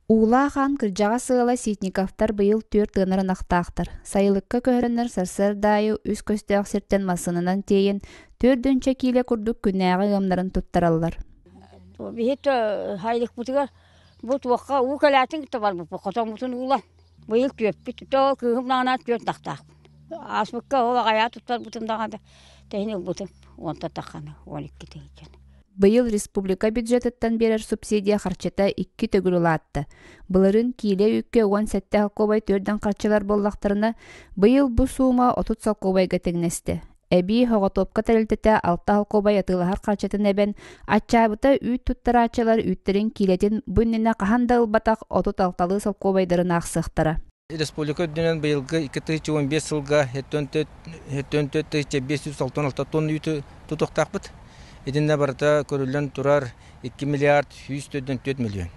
Уулаах аан кырдьаҕас ыала Ситниковтар быйыл түөрт ыанар ынахтаахтар. Сайылыкка көһөрөннөр сарсыарда аайы үс көстөөх сиртэн массыынанан тиэйэн, түөрт киилэ курдук күннээҕи ыамнарын туттараллар. Биһи сайылыкпытыгар бу туохха уу кэлээтин кытта барбыппыт, хотоммутун уулан. Быйыл түөппүт, то кыыһым наҕана түөрт ынахтаахпын. Ааспыкка ол аҕайаа туттарбытым даҕаны тэһин ылбытым, уонтан тахханы, 12 тыһыынчаны. Быйыл республика бюджетыттан биэрэр субсидия харчыта икки төгүл улаатта. Былырыын киилэ үүккэ 17 солкуобай төрдөн харчылар буоллахтарына, быйыл бу суума 30 солкуобайга тэҥнэстэ. Эбии Хоҕотуопка тэрилтэтэ алта солкуобай атыылаһар харчытын эбэн, аччаабыта үүт туттарааччылар үүттэрин киилэтин бу иннинэ хаһан да ылбатах 36-лыы солкуобайдарын аахсыахтара. Республика үрдүнэн быйылгы 2015 сылга 74 566 тонна үүтү тутуохтаахпыт. Итиннэ барыта көрүллэн турар 2 миллиард 144 миллион.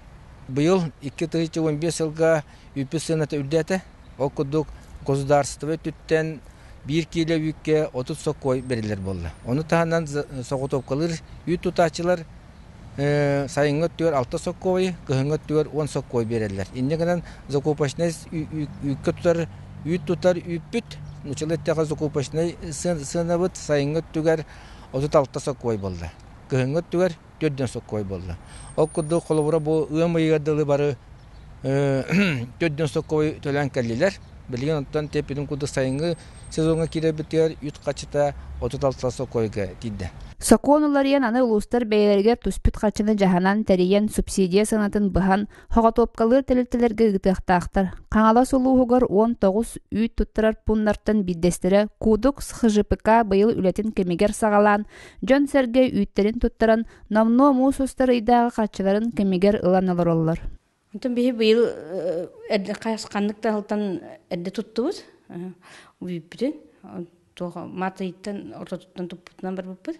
Быйыл 2015 сылга үүппүт сыаната үрдээтэ. Ол курдук государство өттүттэн биир киилэ үүккэ 30 сокуой бэриллэр буолла. Ону таһынан соҕотуопкалыыр үүт тутааччылар сайыҥҥы өттүгэр алта сокуой, кыһыҥҥы өттүгэр 10 сокуой биэрэллэр. Инньэ гынан закупочнай үүккэ тутар үүт тутар үүппүт, нууччалыы эттэххэ закупочнай сыанабыт сайыҥҥы өттүгэр 36 сокуой буолла. Кыһыҥҥы өттүгэр 4 сокуой буолла. Ол курдук холобура бу ыам ыйыгар дылы бары 4 сокуой төлөөн кэллилэр. Билигин онтон тэппитин курдук сайыҥҥы сезоҥҥа киирэрбитигэр үүт хаччыта 36 сокуойга тиийдэ. Сокуон уларыйан аны улуустар бэйэлэригэр түспүт харчыны дьаһанан, тэрийэн, субсидия сыанатын быһан, хоҕотуопкалыыр тэрилтэлэргэ ыытыахтаахтар. Хаҥалас улууһугар 19 үүт туттарар пууннартан биирдэстэрэ Куудук СХЖПК быйыл үлэтин кэмигэр саҕалаан, дьон-сэргэ үүттэрин туттаран, номнуо муус устар ыйдааҕы харчыларын кэмигэр ылан олороллор. Онтон биһи быйыл эрдэ ханнык да сылтан эрдэ туттубут үүппүтүн туох март ыйыттан ортотуттан туппутунан барбыппыт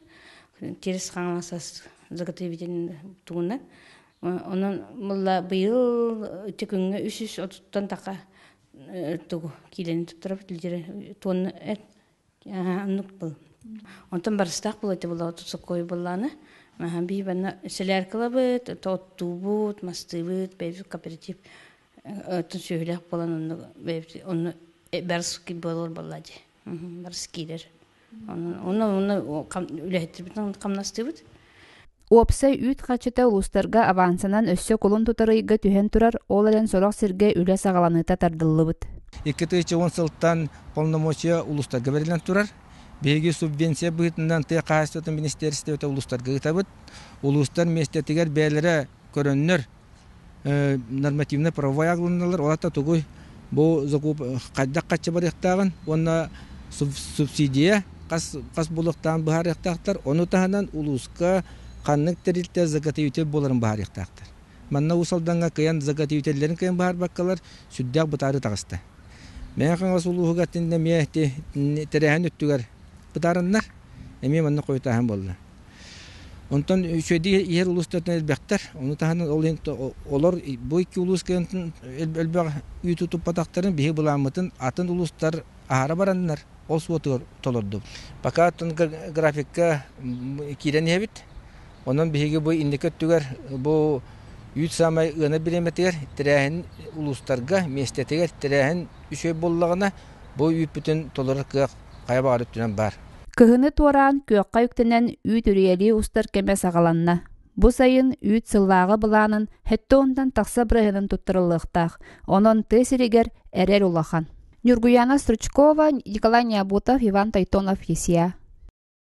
терес хаҥалас заготовитель тугунан онон мылла быйыл ити күҥҥэ үс үс отуттан таха тугу киилэни туттарабыт лидеры туонна эт оннук был онтон барыстаах был эти була соккой буллааны биһи банна сэлээркалабыт оттуубут мастыыбыт бэйбит кооператив оттон сүөһүлээх буолан онно бэйбит онно барыс буолар буолла дии барыс киирэр онно онно үлэһиттэрбитин хамнастыыбыт. Уопсай үүт харчыта улуустарга авансанан өссө кулун тутар ыйга түһэн турар, ол эрэн сорох сиргэ үлэ саҕаланыыта тардыллыбыт. 2010 сылтан полномочия улуустарга бэриллэн турар. Биһиги субвенция быһыытынан тыа хаһаайыстыбатын министиэристибэтэ улуустарга ыытабыт. Улуустар миэстэтигэр бэйэлэрэ көрөннөр нормативнай правовой агланалар, ол аата тугуй бу закуп хайдах хаччы барыахтааҕын уонна субсидия хас хас буолуохтааҕын быһаарыахтаахтар. Ону таһынан улууска ханнык тэрилтэ заготовитель буоларын быһаарыахтаахтар. Манна Уус Алдаҥҥа кыайан заготовителлэрин кыайан быһаарбаккалар сүрдээх бытаарыы таҕыста. Мэҥэ Хаҥалас улууһугар итиннэ эмиэ тэрээһин өттүгэр бытаарыннар, эмиэ манна хойутааһын буолла. Онтон үчүгэйдик иһэр улуустартан элбэхтэр. Ону таһынан ол иһин олор бу икки улуус кыайан элбэх үүтү туппатахтарын биһиги былааммытын атын улуустар аһара бараннар ол суотугар толордубут. Пока атын графикка киирэн иһэбит. Онон биһиги бу инники өттүгэр бу үүт саамай ыанар бириэмэтигэр тэрээһин улуустарга миэстэтигэр тэрээһин үчүгэй буоллаҕына бу үүппүтүн толорор кыах хайа баҕар өттүнэн баар. Кыһыны туораан күөххэ үктэнэн үүт үрүйэлии устар кэмэ саҕаланна. Бу сайын үүт сыллааҕы былаанын сэттэ уонтан тахса бырыһыанын туттарыллыахтаах. Онон тыа сиригэр эрэл улахан. Ньургуяна Стручкова, Николай Необутов, Иван Тайтонов, ЕСИА.